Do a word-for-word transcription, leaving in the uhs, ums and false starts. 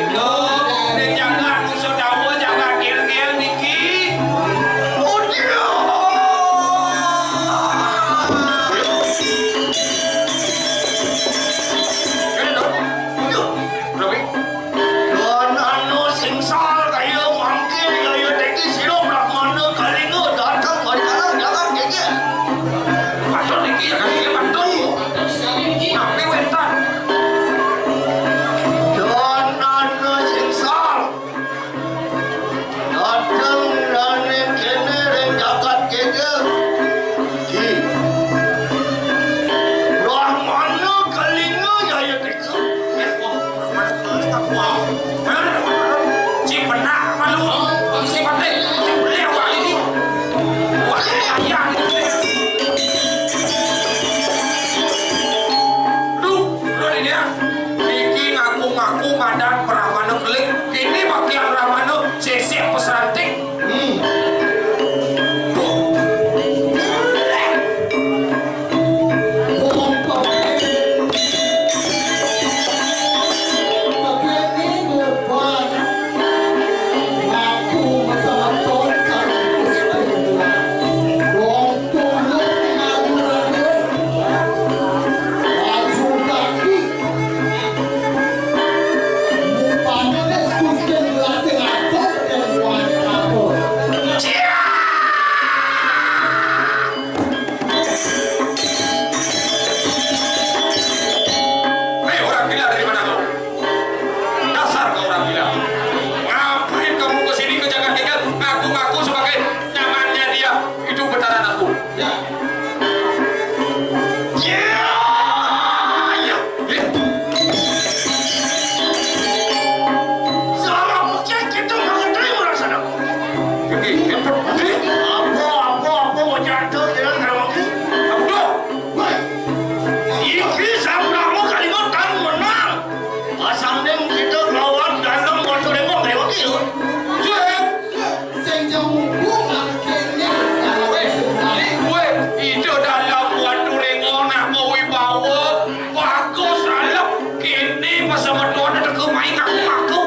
Lho, ning jagat Kusutawa, jagat Gilgil niki. Udah. Kene to? Yuk, Robi. Lan anu sing sal kaya mangke kaya teki sira Brahmana Kalinga dateng balik alam jagat Gilgil. Patut niki ya, kali ya, patut. Tapi wénten. Lan anu sing sal. Dateng rane kene ring jagat Gilgil. Ki. Brahmana Kalinga ya, ya, teka. Eh, wah, Brahmana Kalinga, wah. Bener, bener. Cik benak malu. Cik batin. Cik beliau, wah, ini. Wah, ini ayah. Duh, duh, ini ya. Niki ngaku-ngaku madan Brahmana Keling. Kini bagian Brahmana sisik pesranting. Hmm. Hei, orang gila dari mana kau? Dasar kau orang gila. Ngapain kamu ke sini, ke Jagat Tinggal, ngaku-ngaku sebagai nyamannya dia? Itu benaran aku. Ya. Ya, ya, ya. Salah percaya kita nggak terima rasanya. Ini, ini pedih. Apa, apa, apa, mau jatuh, ya, kalau ini. Apa tuh? Woi, iki sama-sama kali kan menang. Asanding kita lawan dalam waktu lima kali wakil. Sing jamuku nang kene. Kowe ijo dalam watu ringo nak mau wibawa, bagus ralep. Kene pas sama tuan ada ke main aku, aku